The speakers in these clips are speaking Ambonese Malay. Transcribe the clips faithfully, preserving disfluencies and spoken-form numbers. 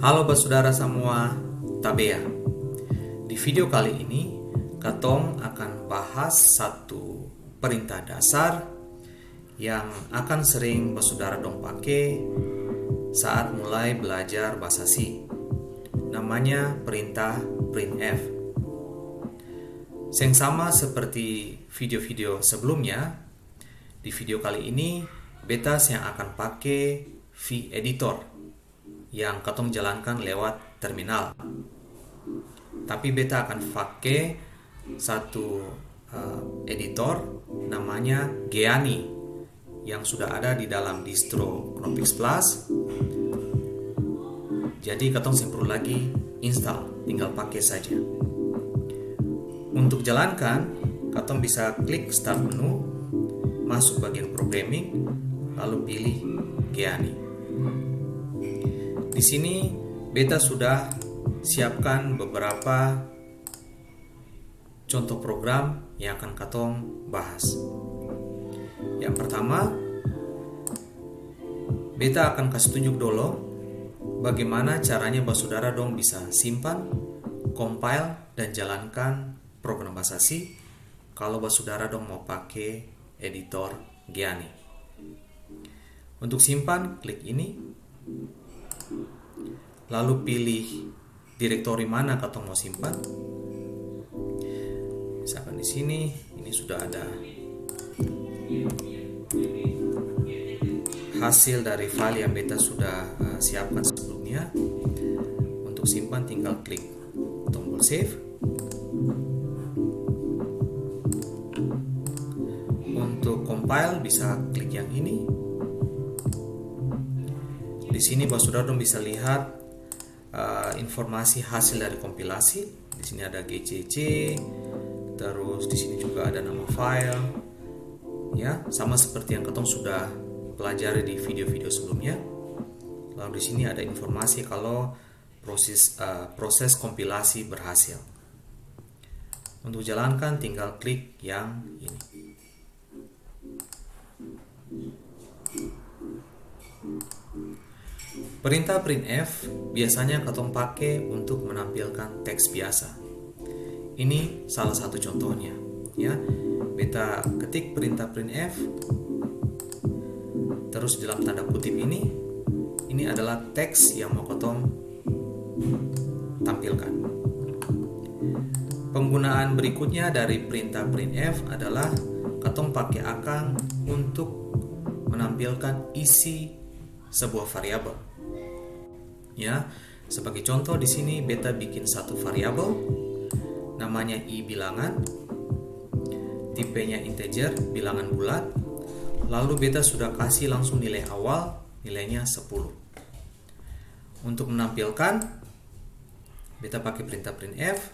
Halo basudara samua, tabea. Di video kali ini, katong akan bahas satu perintah dasar yang akan sering basudara dong pake saat mulai belajar bahasa C. Namanya perintah printf. Seng sama seperti video-video sebelumnya, di video kali ini beta seng akan pake vi editor yang katong jalankan lewat terminal. Tapi beta akan pake satu, eh, editor namanya Geany yang sudah ada di dalam distro Knoppix Plus. Jadi katong seng perlu lagi install, tinggal pake saja. Untuk jalankan, katong bisa klik start menu, masuk bagian programming, lalu pilih Geany. Di sini beta sudah siapkan beberapa contoh program yang akan katong bahas. Yang pertama, beta akan kasi tunjuk dolo bagimana caranya basudara dong bisa simpan, compile, dan jalankan program bahasa C kalo basudara dong mo pake editor Geany. Untuk simpan, klik ini, lalu pilih direktori mana katong mo simpan. Misalkan di sini, ini sudah ada hasil dari file yang beta sudah, eh, siapkan sebelumnya. Untuk simpan, tinggal klik tombol save. Untuk compile, bisa klik yang ini. Di sini, basudara dong bisa lihat, eh, informasi hasil dari kompilasi. Di sini ada G C C, terus di sini juga ada nama file. Ya, sama seperti yang katong sudah pelajari di video-video sebelumnya. Lalu di sini ada informasi kalau proses, eh, proses kompilasi berhasil. Untuk jalankan, tinggal klik yang ini. Perintah printf biasanya katong pake untuk menampilkan teks biasa. Ini salah satu contohnya, ya. Beta ketik perintah printf, terus dalam tanda kutip ini, ini adalah teks yang mau katong tampilkan. Penggunaan berikutnya dari perintah printf adalah katong pake akang untuk menampilkan isi sebuah variabel. Ya, sebagai contoh, di sini beta bikin satu variabel, namanya i bilangan, tipenya integer, bilangan bulat, lalu beta sudah kasih langsung nilai awal, nilainya sepuluh. Untuk menampilkan, beta pake perintah printf,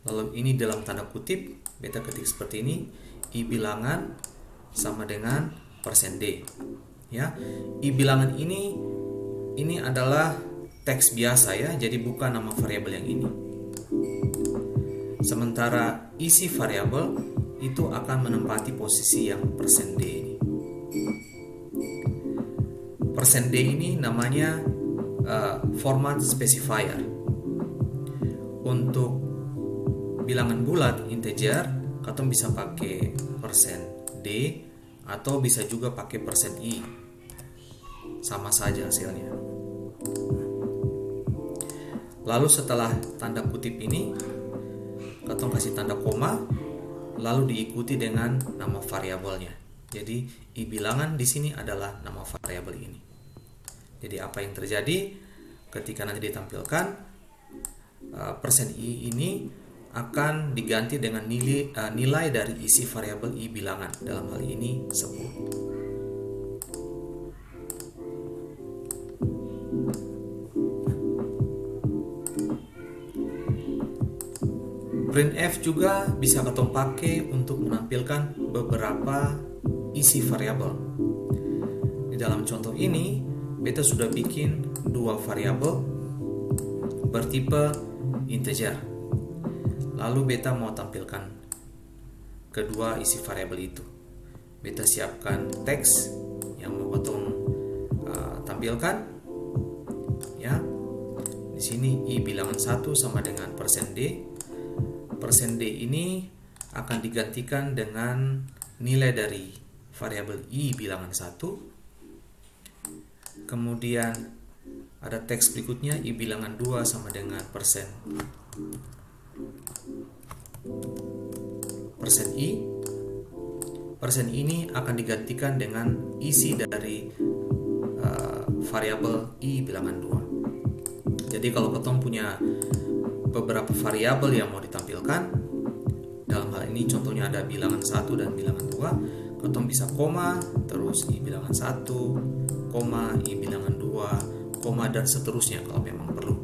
lalu ini dalam tanda kutip, beta ketik seperti ini, i bilangan sama dengan persen d. Ya, i bilangan ini, ini adalah teks biasa, ya, jadi bukan nama variabel yang ini. Sementara isi variabel itu akan menempati posisi yang persen d ini. Persen d ini namanya, eh, format specifier. Untuk bilangan bulat, integer, katong bisa pake persen d atau bisa juga pake persen i. Sama saja hasilnya. Lalu setelah tanda kutip ini, katong kasih tanda koma, lalu diikuti dengan nama variabelnya. Jadi, i bilangan di sini adalah nama variabel ini. Jadi, apa yang terjadi ketika nanti ditampilkan, eh, persen i ini akan diganti dengan nili-, eh, nilai dari isi variabel i bilangan, dalam hal ini sepuluh. Printf juga bisa katong pake untuk menampilkan beberapa isi variabel. Di dalam contoh ini, beta sudah bikin dua variabel bertipe integer. Lalu beta mau tampilkan kedua isi variabel itu. Beta siapkan teks yang mau katong, uh, tampilkan, ya. sini I bilangan satu sama dengan persen D. Persen D ini akan digantikan dengan nilai dari variabel I bilangan satu. Kemudian ada teks berikutnya, I bilangan dua sama dengan persen, persen I. Persen ini akan digantikan dengan isi dari, eh, variabel I bilangan dua. Jadi, kalau katong punya beberapa variabel yang mau ditampilkan, dalam hal ini contohnya ada bilangan satu dan bilangan dua, katong bisa koma, terus I bilangan satu, koma, I bilangan dua, koma, dan seterusnya kalau memang perlu.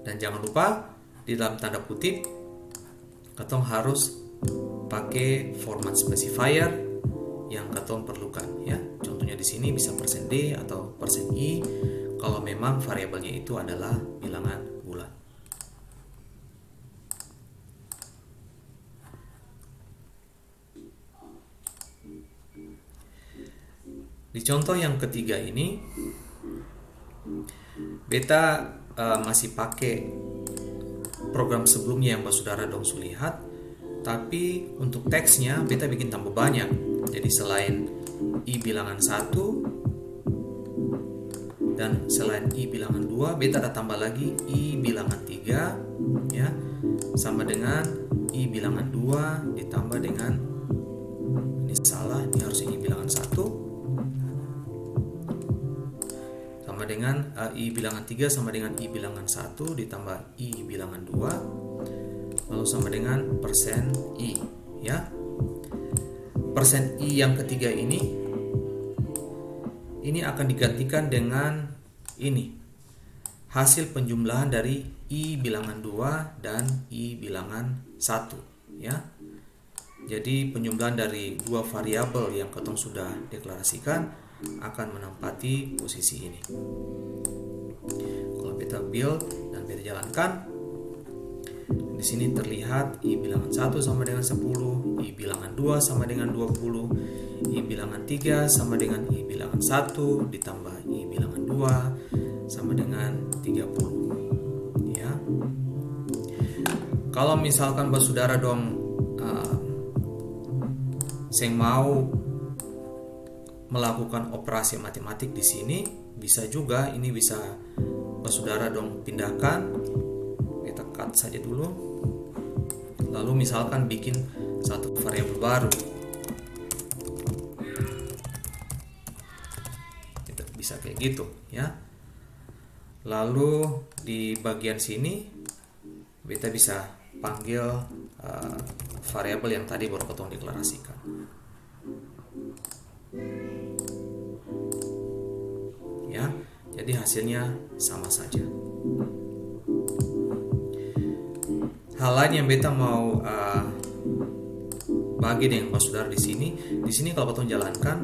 Dan jangan lupa, di dalam tanda kutip, katong harus pake format specifier yang katong perlukan, ya. Contohnya di sini bisa persen D atau persen I kalau memang variabelnya itu adalah bilangan bulat. Di contoh yang ketiga ini, beta, eh, masih pake program sebelumnya yang basudara dong su lihat, tapi untuk teksnya beta bikin tambah banyak. Jadi, selain I bilangan satu dan selain I bilangan dua, beta ada tambah lagi I bilangan tiga, ya, sama dengan I bilangan dua ditambah dengan, ini salah, ini harusnya I bilangan satu, sama dengan, eh, I bilangan tiga sama dengan I bilangan satu ditambah I bilangan dua, lalu sama dengan persen I, ya. Persen I yang ketiga ini, ini akan digantikan dengan ini, hasil penjumlahan dari I bilangan dua dan I bilangan satu, ya. Jadi, penjumlahan dari dua variabel yang katong sudah deklarasikan akan menempati posisi ini. Kalau beta build dan beta jalankan, di sini terlihat I bilangan satu sama dengan sepuluh, I bilangan dua sama dengan dua puluh, I bilangan tiga sama dengan I bilangan satu ditambah I bilangan dua sama dengan tiga puluh. Ya. Kalau misalkan basudara dong, eh, seng mau melakukan operasi matematik di sini, bisa juga, ini bisa basudara dong pindahkan. Beta cut saja dulu. Lalu misalkan bikin satu variabel baru. Bisa kayak gitu, ya. Lalu di bagian sini, beta bisa panggil, eh, variabel yang tadi baru katong deklarasikan. Ya, jadi hasilnya sama saja. Hal lain yang beta mau, eh, bagi deng basudara di sini, di sini kalau katong jalankan,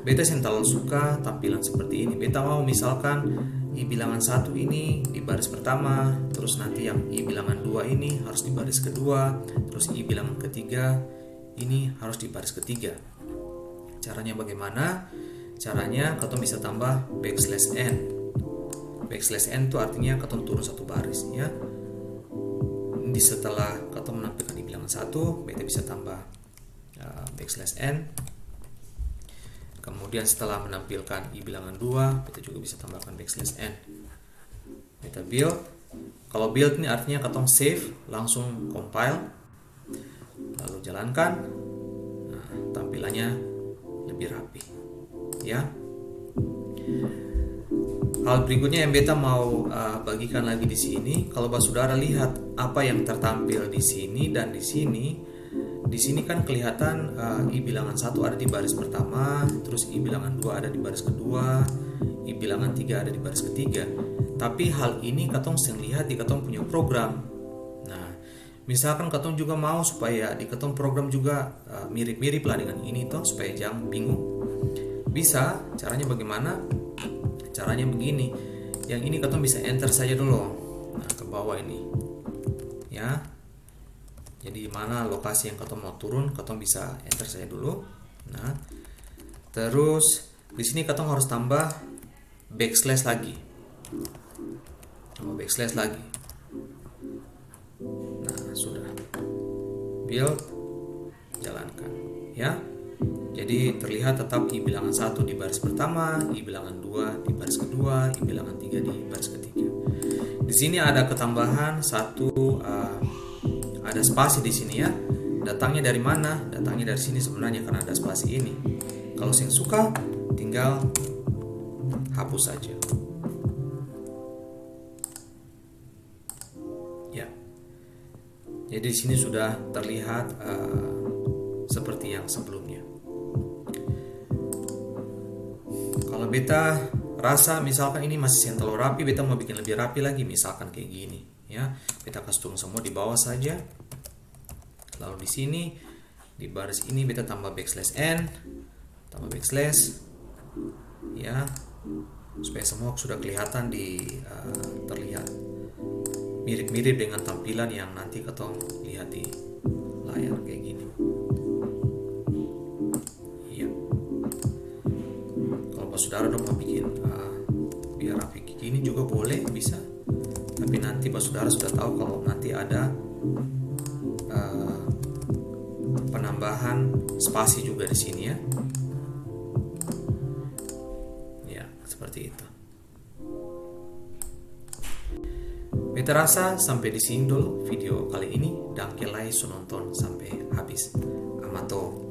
beta seng talalu suka tampilan seperti ini. Beta mau misalkan I bilangan satu ini di baris pertama, terus nanti yang I bilangan dua ini harus di baris kedua, terus I bilangan ketiga ini harus di baris ketiga. Caranya bagaimana? Caranya katong bisa tambah backslash n. Backslash n tu artinya katong turun satu baris, ya. Di setelah katong menampilkan I bilangan satu, beta bisa tambah, uh, backslash n. Kemudian setelah menampilkan I bilangan dua, beta juga bisa tambahkan backslash n. Beta build. Kalau build ini artinya katong save, langsung compile, lalu jalankan. Nah, tampilannya lebih rapi, ya. Hal berikutnya yang beta mau, uh, bagikan lagi di sini, kalau basudara lihat apa yang tertampil di sini dan di sini, di sini kan kelihatan, eh, I bilangan satu ada di baris pertama, terus I bilangan dua ada di baris kedua, I bilangan tiga ada di baris ketiga. Tapi hal ini katong seng lihat di katong punya program. Nah, misalkan katong juga mau supaya di katong program juga, eh, mirip-mirip lah dengan ini toh, supaya jang bingung. Bisa, caranya bagaimana? Caranya begini. Yang ini katong bisa enter saja dulu. Nah, ke bawah ini. Ya. Jadi, di mana lokasi yang katong mau turun, katong bisa enter saja dulu. Nah, terus di sini katong harus tambah backslash lagi. Tambah backslash lagi. Nah, sudah. Build, jalankan. Ya. Jadi, terlihat tetap I bilangan satu di baris pertama, I bilangan dua di baris kedua, I bilangan tiga di baris ketiga. Di sini ada ketambahan satu, eh, ada spasi di sini, ya. Datangnya dari mana? Datangnya dari sini sebenarnya karena ada spasi ini. Kalau seng suka, tinggal hapus saja. Ya. Jadi di sini sudah terlihat, eh, seperti yang sebelumnya. Kalau beta rasa misalkan ini masih seng terlalu rapi, beta mau bikin lebih rapi lagi, misalkan kayak gini, ya. Beta kas turun semua di bawah saja. Lalu di sini, di baris ini beta tambah backslash N, tambah backslash, ya, supaya semua sudah kelihatan di, eh, terlihat mirip-mirip dengan tampilan yang nanti katong lihat di layar kayak gini. Iya. Kalau basudara dong mau bikin, eh, biar rapi gini juga boleh, bisa. Tapi nanti basudara sudah tahu kalau nanti ada, eh, penambahan spasi juga di sini, ya. Ya, seperti itu. Beta rasa sampai di sini dulu video kali ini. Dangke lai su nonton sampai habis. Amato.